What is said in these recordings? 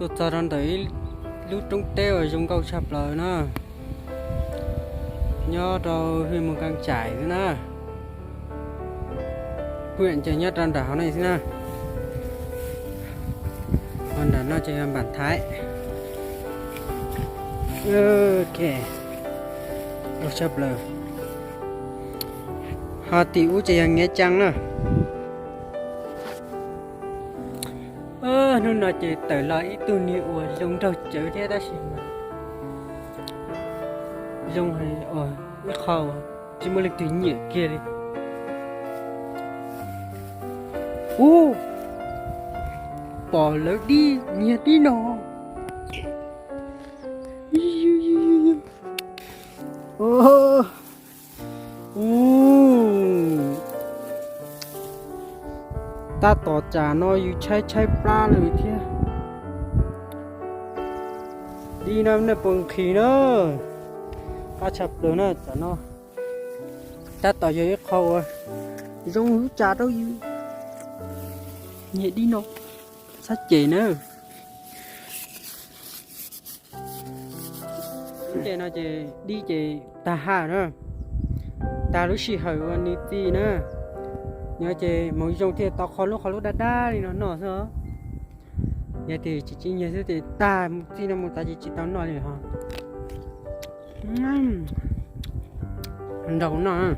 Txog rau ntawm ib lub roob teb uas zoo nkauj tshaj plaws na, nyob rau hwj Moos Kaam Caim xwb na. Phuj ces nyob rau nram hauv no xwb na. Ho nram no ces yog Npam Thaiv. Ok, zoo tshaj plaws. Ho tim ub ces yog Ngev Caa na. Hnub no ces tawm los ib tug niag uas zoo nraug cawv thiab tab sis mas zoo ib qho tsis muaj leej twg nyiam kiag li. Ub, pom lawv dib nyiag dib no. Ub, tab tom tsam no yus tshaib tshaib plab lawm thiab. Dib no nej puas nqhis na, qab tshaj plaws na tsam no. Tab tom yog ib qho uas zoo huv tsav rau yus nyiag dib no, txhob cem na. Ces no ces dib ces tag haj na, tag lub sij hawm ua nws txi na. Nyob ces hmoov zoo thiaj tau qho lub qho lub dab dab li no noj xwb. Yog tias tsis tsis nyiag xwb ces tag txi no mus tas ces tsis tau noj li ho. Nrau noj.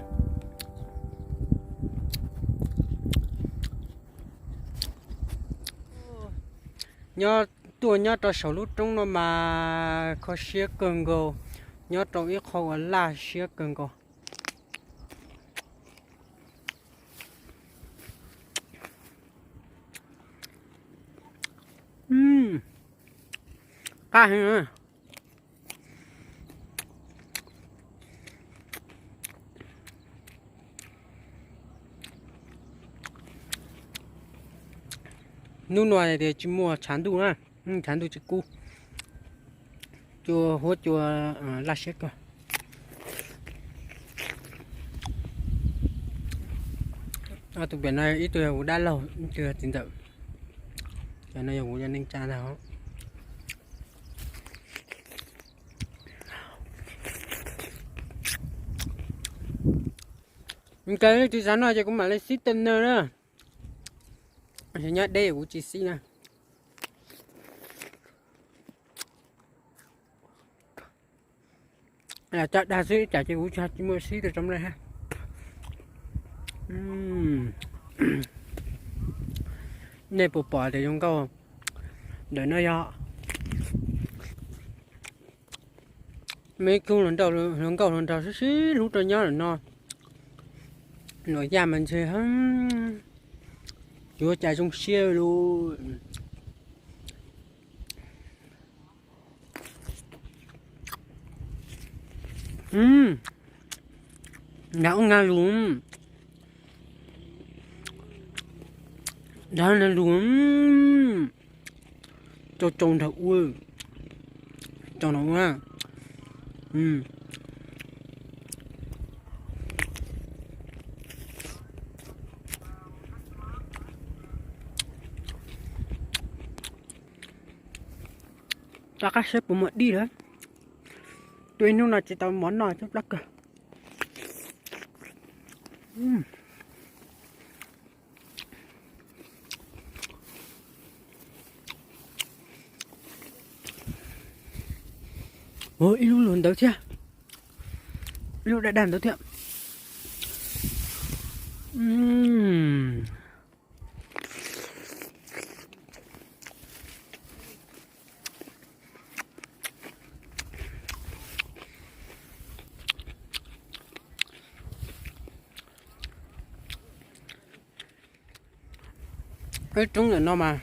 Nyob tuaj nyob rau saum lub roob no mas kho siab kawg nkaus, nyob rau ib qho uas laj siab kawg nkaus. Qab heev. Hnub no tias tsis muaj tshav ntuj na, tshav ntuj tsis kub, cua huab cua laj siab kawg. Tus pem no ib tug yog kuv dab laug, ib tug yog txiv ntxawm. Cov no yog kuv cov neej tsa ntag. Nkawd leej twg xav noj ces kuv mam li xib tawm na. Nyob deb kuv tsis xib na. Cov dag xwb ib tsam ces kuv tsis muaj xib rau tsoom lawm hab. Nej puas pom tias zoo nkauj ntawm no yog me kug hluas nkauj hluas nraug sib sib hlub rau nyob ntawm no. Nuam yaj mas ntshe yuav cas zoo siab lug. Nrad ub nag lug, nrad nag lug, tsau tsau nrad ub, tsau nrad ub. Rov qab saib puas muaj dib lawm. Tuaj ib hnub no tsis tau mov noj, tshaib plab kawg. Ib lub luag ntawd thiab, ib lub daj daj ntawd thiab. Ib roob ntawm no mas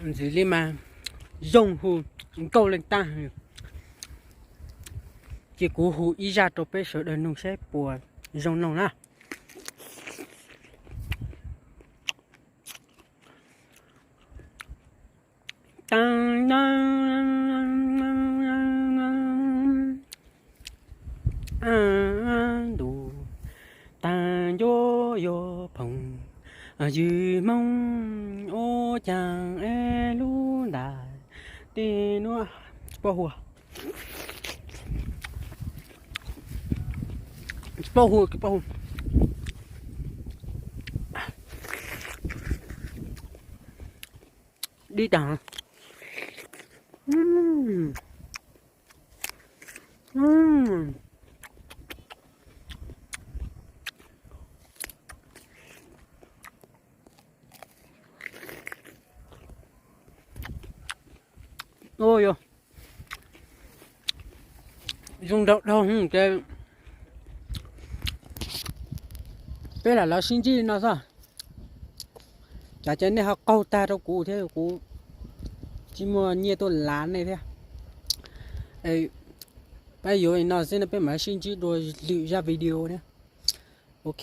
ntxim li mas zoo hu nkauj leej tag. Ces kuv hu ib zaj rau peb sawv daws noog saib puas zoo noog na. Ntuj tag ncuab yuav phoom, yws hmoob ua Caag es lub ntais, tib nuav tsis paub hu, tsis paub hu, tsis paub hu. Dib taag. Ua yog zoo nraug dhau ces peb lam lawv sib ntsib no xwb. Tsam ces nej ho qaug tag rau kuv thiab, kuv tsis muaj nyiaj tuaj lav nej thiab. Peb yuav li no xwb no, peb mam sib ntsib dua lwm zaj video thiab. Ok.